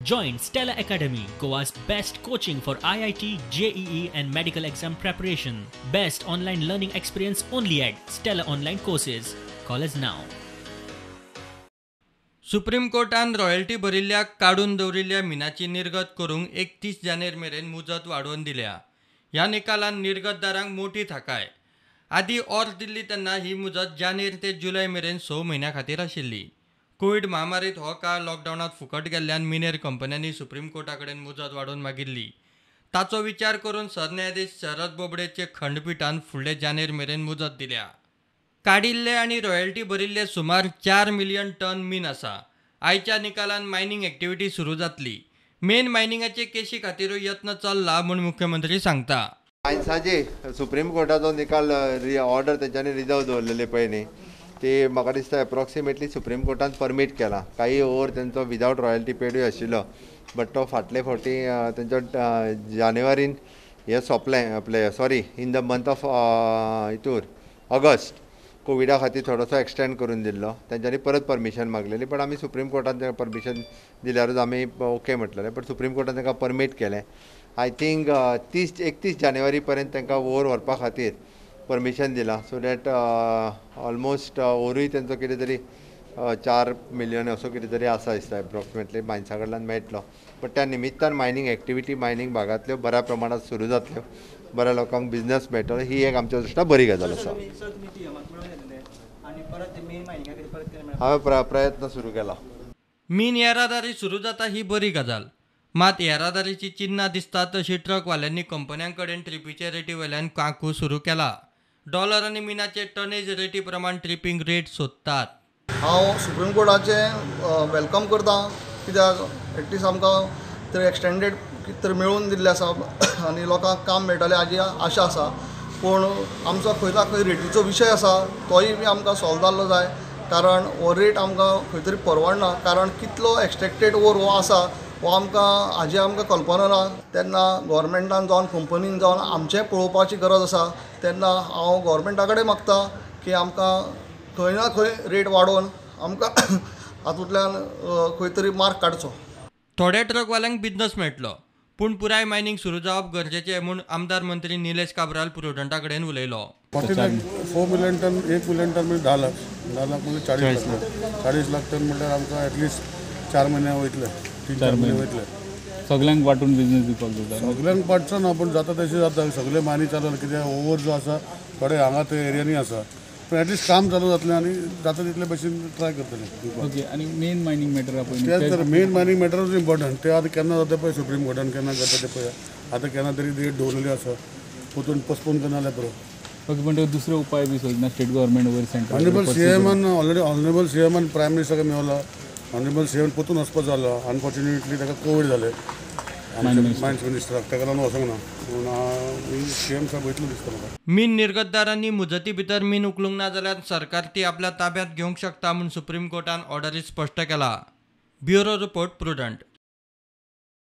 Join Stella Academy, Goa's best coaching for IIT, JEE and medical exam preparation. Best online learning experience only at Stella Online Courses. Call us now. Supreme कोर्टान royalty भरिल्ल्या काडून दवरिल्ल्या मिनाची निर्गत करूंक 31 जानेर मेरेन मुजत वाडोवन दिल्या. ह्या निकालान निर्गतदारांक मोटी थाकाय. आदी ऑर्द दिल्ली तेन्ना ही मुजत जानेर ते जुलय मेरेन 6 म्हयन्यां खातीर आशिल्ली. कोवीड महामारीत हो काळ लॉकडावनांत फुकट गेल्ल्यान मिनेर कंपन्यांनी सुप्रीम कोर्टा कडेन मुजत वाडोवन मागिल्ली. ताचो विचार करून सरन्यायाधीश शरद बोबडेचे खंडपिठान फुडले जानेर मेरेन मुजत दिल्या. काडिल्ले आनी रॉयल्टी भरिल्ले सुमार 4 मिलियन टन मीन आसा. आयच्या निकालान मायनिंग एक्टिविटी सुरू जातली. मेन मायनिंगाचे केशी खातीरूय यत्न चल्ला म्हूण मुख्यमंत्री सांगता. मायन्साचे सुप्रीम कोर्टाचो निकाल ऑर्डर तेंच्यांनी रिजर्व दवरलेले पळय न्ही, ते म्हाका दिसता एप्रॉक्सिमेटली सुप्रीम कोर्टान परमीट केला. काही ओवर तेंचो विदावट रॉयल्टी पेडूय आशिल्लो, बट तो फाटले फावटी तेंचो जानेवारीन हें सोंपलें आपलें, sorry in the month of हितूर ऑगस्ट कोविडा खातीर थोडोसो एक्सटेंड करून दिल्लो. तेंच्यांनी परत परमिशन मागलेली, बट आमी सुप्रीम कोर्टान तांकां परमिशन दिल्यारूच आमी ओके म्हटलेलें, बट सुप्रीम कोर्टान तांकां परमीट केलें. I think 31 जानेवारी पर्यंत तांकां ओवर व्हरपा खातीर परमिशन दिलां, सो that almost ओरूय तेंचो कितें तरी 4 मिलियन असो कितें तरी आसा दिसता एप्रॉक्सिमेटली मायन्सा कडल्यान मेळटलो. बट त्या निमित्तान मायनींग एक्टिविटी मायनींग भागांतल्यो बऱ्या प्रमाणांत सुरू जातल्यो, बऱ्या लोकांक बिजनस मेळटलो, ही एक आमच्या दृश्टीन बरी गजाल आसा. हांवें प्रयत्न सुरू केला. मीन येरादारी सुरू जाता ही बरी गजाल, मात येरादारीची चिन्नां दिसता तशी ट्रकवाल्यांनी कंपन्यां कडेन ट्रिपीचे रेटी वयल्यान काकू सुरू केला. डॉलर आनी मिनाचे टनेज रेटी प्रमाण ट्रिपींग रेट सोदतात. हांव सुप्रीम कोर्टाचें welcome करता, कित्याक एटलिस्ट आमकां तरी एक्सटेंडेड कितें तरी मेळून दिल्लें आसा आनी लोकांक काम मेळटलें हाजी आशा आसा. पूण आमचो खंय ना खंय रेटीचो विशय आसा, तोय बी आमकां सॉल्व जाल्लो जाय, कारण हो रेट आमकां खंय तरी परवडना, कारण कितलो एक्सट्रेक्टेड ओर हो आसा हो आमकां हाजी आमकां कल्पना ना. तेन्ना गोवोरमेंटान जावन कंपनीन जावन आमचें पळोवपाची गरज आसा. तेन्ना हांव गोवोरमेंटा कडेन मागता की आमकां खंय ना खंय रेट वाडोवन आमकां हातूंतल्यान खंय तरी मार्क काडचो. थोड्या ट्रकवाल्यांक बिजनस मेळटलो, पूण पुराय मायनिंग सुरू जावप गरजेचें म्हूण आमदार मंत्री निलेश काब्राल प्रुडंटा कडेन उलयलो. 4 मिलियन टन, 1 मिलियन टन म्हणजे 10 लाख, 10 लाख म्हणजे 40 लाख, 40 लाख टन म्हणल्यार आमकां एटलिस्ट 4 म्हयने वयतले, 3-4 म्हयने वयतले. सगळ्यांक वांटून बिजनेस दिवपाक जाता, सगळ्यांक वांटचो ना, पूण जाता तशें जाता. सगळे मायनी चालू कित्याक ओवर जो आसा थोडे हांगा ते एरियांनी आसा, पूण एटलिस्ट काम चालू जातलें आनी जाता तितले भशेन ट्राय करतले. ओके, आनी मेन मायनींग मॅटर पळय, तेच तर मेन मायनींग मॅटरूच इम्पॉर्टंट. ते आतां केन्ना जाता पळय, सुप्रीम कोर्टान केन्ना करता ते पळय. आतां केन्ना तरी डेट दवरलेली आसा, पोतून पोस्टपोन करना जाल्यार पुरो. ओके, पण दुसरे उपाय बी सोदना स्टेट गव्हर्मेंट वयर सेंट्रल? ऑनरेबल सीएमान ऑलरेडी, ऑनरेबल सीएमान प्रायम मिनिस्टराक मेवला, ऑनरेबल सीएम पोतून वचपा जालो. अनफॉर्च्युनेटली ताका कोवीड जालें मायन्स मिनिस्टराक, ताका लागून वचोंक ना, पूण सीएम साहेब वयतलो दिसता म्हाका. मीन निर्गतदारांनी मुजती भितर मीन उखलूंक ना जाल्यार सरकार ती आपल्या ताब्यांत घेवंक शकता म्हूण सुप्रीम कोर्टान ऑर्डरीत स्पश्ट केला. Bureau report, Prudent.